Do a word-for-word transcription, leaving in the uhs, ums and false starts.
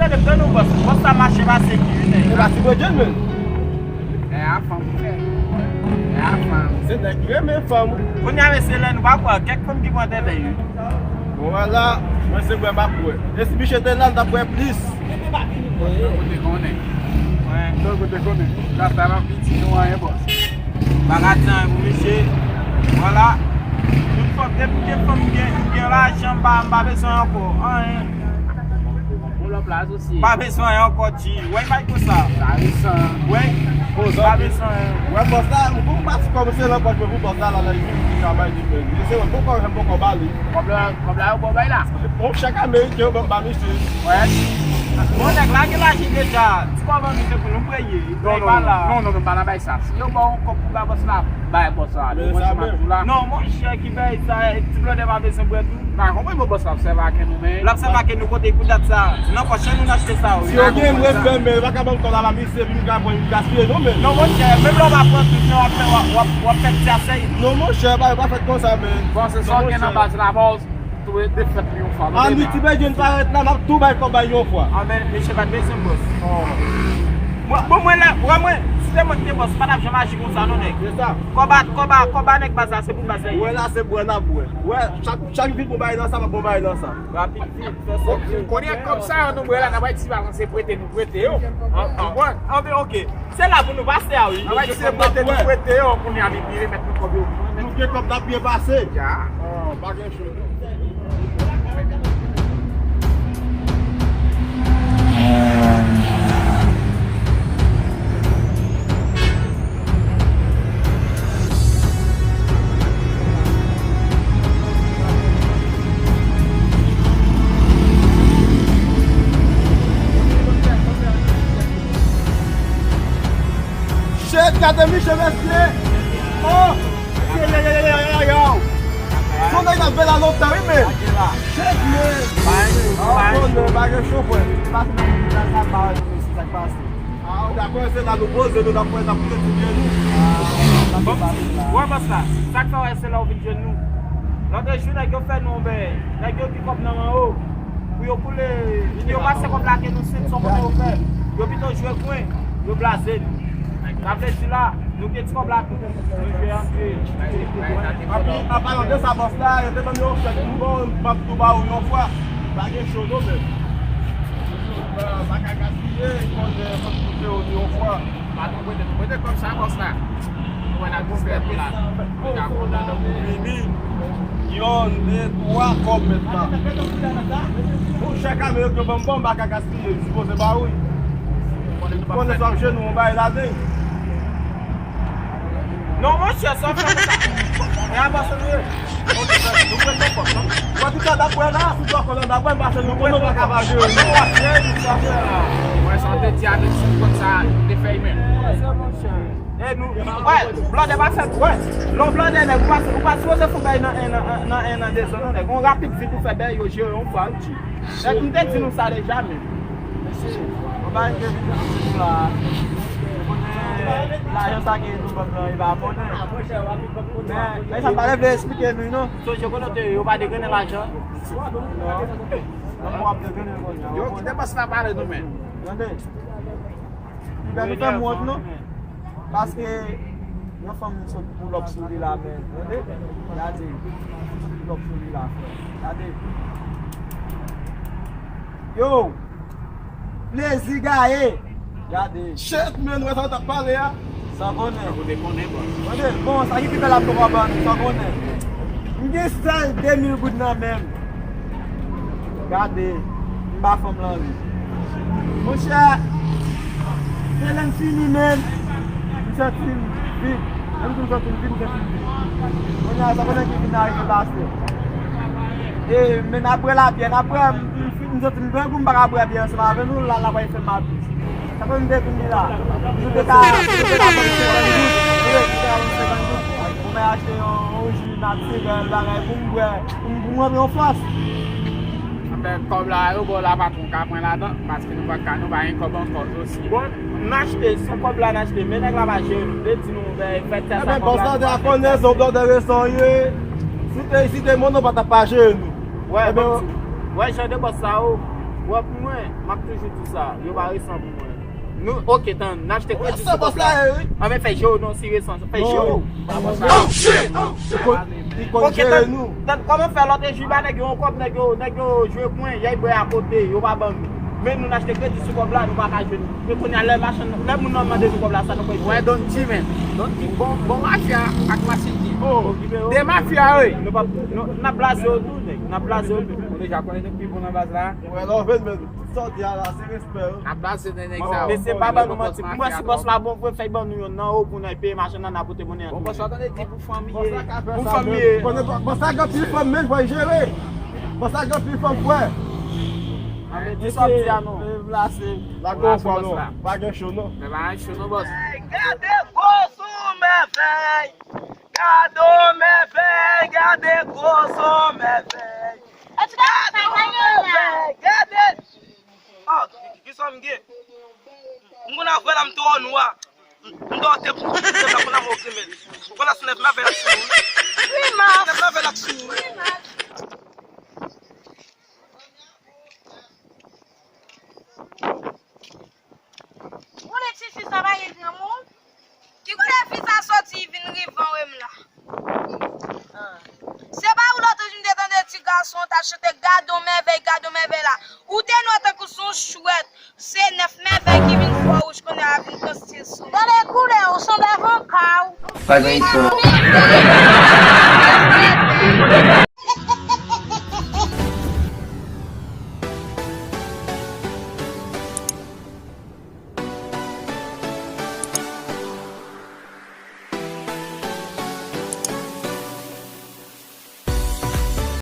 Tande, tande, bòs, bòs sa mache pase ki wi, nèg. E pa ti bredjenn, men. E a fanm, frè. E a fanm. Se nèg ki renmen fanm. Kounye a, mesye, lè nou pa kwè, kèk fanm ki pran tètè, wi. Bon, wala, mwen se kwè m ap kwè. E si Miche te la, n t ap kwè plis. Ou te konnen. Wi. Donk, ou te konnen. La, sa va piti nou anyen, bòs. Pa ka di anyen pou misye. Vwala. Tout fanm, depi m gen fanm, m gen, m gen lajan, m pa, m pa bezwen ankò anyen. Pou lòp la, asosi. Pa bezwen anyen ankò, G. Wè, bay konsa. Sa resan. Wè. Bon, pa bezwen anyen. Wè, bòs la, ou pou pati kòmanse nan pòch mwen pou bòs la, la, la, li vin, li ka bay li menm. Li se wè, poko, poko ba li. Kòb la, kòb la, yo ba w bay la. Bon, chèk ameriken, yo ban m ba misye. Wè. Bon, nèg la gen lajan deja. Ti kòb an misye pou nou preye. Non, non, non, non, non, non, pa nan bay sa. Si yo ba w yon kòb pou ba bòs la, bay bòs la. Men sa menm. Non, monchè, ki bay sa, ti blòdè pa bezwen bwè tou. Pa konprann, bon, bòs la ap sèvi ak nou, men. L ap sèvi ak nou kote pou dat sa. Nan pòch nou achte sa, wi. Si yo gen respè, men, yo pa ka ban m kòb la, misye vin ka pran, vin gaspiye, non, men. Non, monchè, menm lè w pa pran tout, men w ap fè, w ap, w ap, w ap fè ti asèy. Non, monchè, pa, yo pa fèt konsa, men. Bon, se sa w gen nan baz la, bòs. Tou e defèt li yon fwa. An nou ti bezwen parèt la, n ap tou bay kòb la yon fwa. Anben, mesye pa t bezwen bòs. Mwen, bon, mwen la, wè mwen, si te mwen ki te bòs, m pa t ap janm aji konsa non, nèg. Se sa. Kòb a, kòb a, kòb a nèg baz la, se pou baz la ye. Wè la, se bwè n ap bwè. Wè, chak, chak vit mwen bay nan sa, m ap bon bay nan sa. Rapid, vit, fè sa. Kounye a kòb sa, nou bwè la, n ap bay ti balanse prete, nou prete yo. An, an, wè. Anben, oke. Se la pou nou pase a, wi. Anben, se prete nou prete yo, kounye a vin vire mèt nou kòb yo. Nou gen kòb n ap byen pase. Ya. Oh, pa gen cho. Shit, gade Miche mesye. Oh. Yo, yo, yo, yo, yo, yo. Son nèg ap vin la lontan, wi, men. Shit, men. Bagay, bagay. Oh, non, bagay cho, frè. Se pa sou nan sa pa, se sa k pase. Ah, dakò, se la nou poze, nou t ap fè, t ap koute ti pye nou. Bon, wè, bòs la, sa k fè w wè se la w vin jwenn nou. Lòt jou, nèg yo fè nou yon bèy. Nèg yo ki kòb nan men yo. Pou yo koule, pou yo pase kòb la ke nou swiv, se yon kote yo fè. Yo pito jwe kwen, yo blaze nou. Sa vle di la, nou gen ti kòb la tou. Nou jwe antre. Epi, an palan de sa, bòs la, yo te ban m yon chèk, m bon, m ap tou ba ou yon fwa. Pa gen cho non, men. Pa ka gaspiye, konnen fòk nou fè yon fwa. Patwon prete, nou prete kòb sa bòs la. Nou wè n ap distrè nou la. Nou ta kontan nan pou vini. Yonn, de, twa kòb mèt la. Pou chèk ameriken ban m, bon, m pa ka gaspiye, m sipoze ba ou. Konnen sa ap jwenn nou, yon bagay ladan. Non, monchè, sa w fè konsa. E a bòs nou ye. Wè tout sa dapre la, si w pa konnen dapre, m pase nou konnen pa ka pa jere. Mwen sa te di avèk si konn sa te fè menm. E nou, wè, blòdè pa fè, wè, lè w blòdè nèg, ou pa, ou pa sipoze fè bèy nan en, nan, nan en an de zan non nèg. Yon rapid vit ou fè bèy yo jere yon fwa, wi. Nèg, m te di nou sa deja, men. Mesye, mwen pa gen vin la. Ou konnen lajan sa ke nou ban m nan, e pa konnen. Men, men sa m pa vle esplike nou, non. Sonje kote yo pa degrennen lajan. Non. Yo, kite bòs la pale nou, men. Tande. Li fè nou fè m wont, non. Paske yon fanm sot pou lòp sou li la, men, tande? Gade, sot pou lòp sou li la, frè. Gade. Yo! Plezi gaye! Gade. Shit, men, wè sa w t ap pale a? San konnen. Ou te konnen, bòs. Tande, bon, sa ki pi bèl ap nou ban, san konnen. M gen sèl de mil goud nan men m. Gade, m ba fanm lan ri. Monchè, se lè m fini menm, m santi m vid. Menm si m santi m vid, m santi m vid. Kounye a, sa konnen ki vin arive pase. E, men n ap bwè labyè, n ap bwè, m, m, m santi m grangou, m pa ka bwè byè ansanm avè nou, la, l ap fè m abis. Sa fè m te vin la. Nou te ka, nou te ka vann senkant goud. Wi, nou te ka vann senkant goud. Pou mwen achte yon, yon ji natirèl, bagay pou m bwè, pou m, pou m rantre yon fòs. Anben, kòb la, yo ba w la, patwon ka pran ladan, paske nou pa ka, nou pa gen kòb ankò, osi. Bon, n achte, sou kòb la n achte, men nèg la pa jere nou, te di nou, ben, fè tè sa. Enben, bòs la te a konnen se yon blòdè resan ye. Si te, si te moun nan pa t ap pa jere nou. Wè, bon, wè, jan de bòs sa yo. Wè, pou mwen, m ap toujou di sa, yo pa resan pou mwen. Nou, oke, tann, n achte kredi sou bòs la. Anben, fè je w non, si resan, fè je w. Oke, tann, tann, kòman fè lòt e jiba nèg yo yon kòb, nèg yo, nèg yo jwe kwen, y al bwè akote, yo pa ban nou. Men nou, n achte kredi sou kòb la, nou pa ka jwenn. Men kounye a, lè machann, lè moun nan mande nou kòb la, sa nou pral jwenn? Wè, Don G, men. Don G, bon, bon mafya ak Masin G. De mafya, wi. Nou p ap, nou, n ap blaze yo tou, nèg. N ap blaze yo tou. Ou deja konnen nou pi bon nan baz la. Wè, love, men. Sa w di a la, se respè, wi. N ap blaze nan nèg sa yo. Mesye, pa ban nou manti. Pou mwen, si bòs la bon vre, fè ban nou youn nan, ou pou n al peye machann nan, n a pote monnen an tou. Bon, bòs la tande di pou fanmi ye. Pou fanmi ye. Bòs la gen pil fanm, men, fò l jere. Bòs la gen pil fanm, frè. Anben, di sa w di a non. Lage yon fwa non. Pa gen cho non. Men pa gen cho non, bòs. Gade gwo sou mèvèy. Gade yon mèvèy, gade gwo sou mèvèy. Gade yon mèvèy, gade. Ah, ki, ki, ki sa m gen? M konn avè la, m twò nwa. M twò te, m te konn avè w grimèl. Ou konn asou nèf mèvèy la sou ou. Wi, ma. Nèf mèvèy la sou ou. Wi, ma. Konnen tifi sa pa gen granmoun? Ki kote fi sa soti vin rive anwe m la? Se pa ou lòt jou m te tande ti gason t ap chante gade yon mèvèy, gade yon mèvèy la. Ou te nwa tankou se yon chwèt. Se nèf mèvèy ki vin fè w wouj kounye a vin konstye sou. Gade koulè w sanble avè yon kaw. Pa gen istwa.